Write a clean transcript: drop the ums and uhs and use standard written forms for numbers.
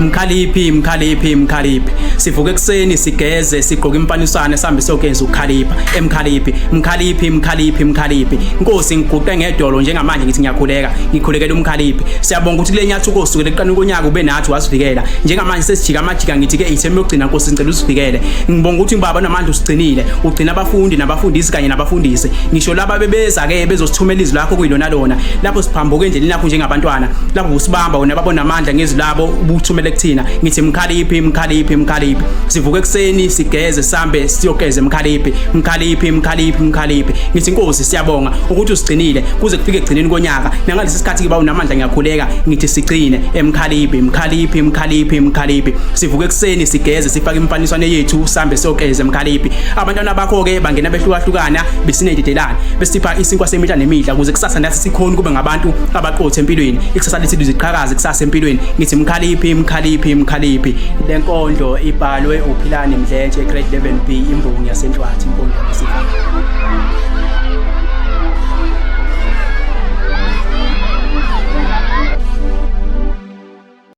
Mkhaliphi, Mkhaliphi, Mkhaliphi. Sivuka ekuseni sigeze, sigqoke imfaniswana, sihambe siyogeza ukukhalipha. Emkhaliphi, Mkhaliphi, Mkhaliphi, Mkhaliphi. Nkosi, ngiguqe ngedolo njengamanje ngithi ngiyakhuleka, ngikhulekela uMkhaliphi. Siyabonga ukuthi kule nyathuko osukela ekuqaleni konyaka ube nathi wasivikela. Njengamanje sesijika amajika ngithi ke ithemu yokugcina Nkosi ngicela usivikele. Ngibonga ukuthi baba namandla usigcinile, ugcina abafundi nabafundisi kanye nabafundisi. Ngisho laba bebeza ke bezosithumela izwi lakho kuyilona lona. Lapho siphambuka endleleni yakho njengabantwana, lapho usibamba wena baba onamandla ngezwi labo ubuthumele kuthina. Ngithi Mkhaliphi, Mkhaliphi, Mkhaliphi. Sivuka ekuseni sigeze sambe siyogeza Mkhaliphi, Mkhaliphi, Mkhaliphi, Mkhaliphi. Ngithi Nkosi siyabonga ukuthi usigcinile kuze kufike ekugcineni konyaka. Nangalesi sikhathi ke baba unamandla ngiyakhuleka ngithi sigcine eMkhaliphi, Mkhaliphi, Mkhaliphi, Mkhaliphi. Sivuka ekuseni sigeze sifake imfaniswano yethu sambe siyogeza Mkhaliphi. Abantwana bakho ke bangena behlukahlukana besinededelana besipha isinkwa semihla nemihla ukuze kusasa nathi sikhona kube ngabantu abaqotho empilweni. Ikusasa lethu liziqhakaze kusasa empilweni. Ngithi Mkhaliphi, Mkhaliphi, Mkhaliphi. Le nkondlo ibhalwe uPhilani Mdletshe grade 11B imbongi yaseNhlwathi inkondlo yabesifazane.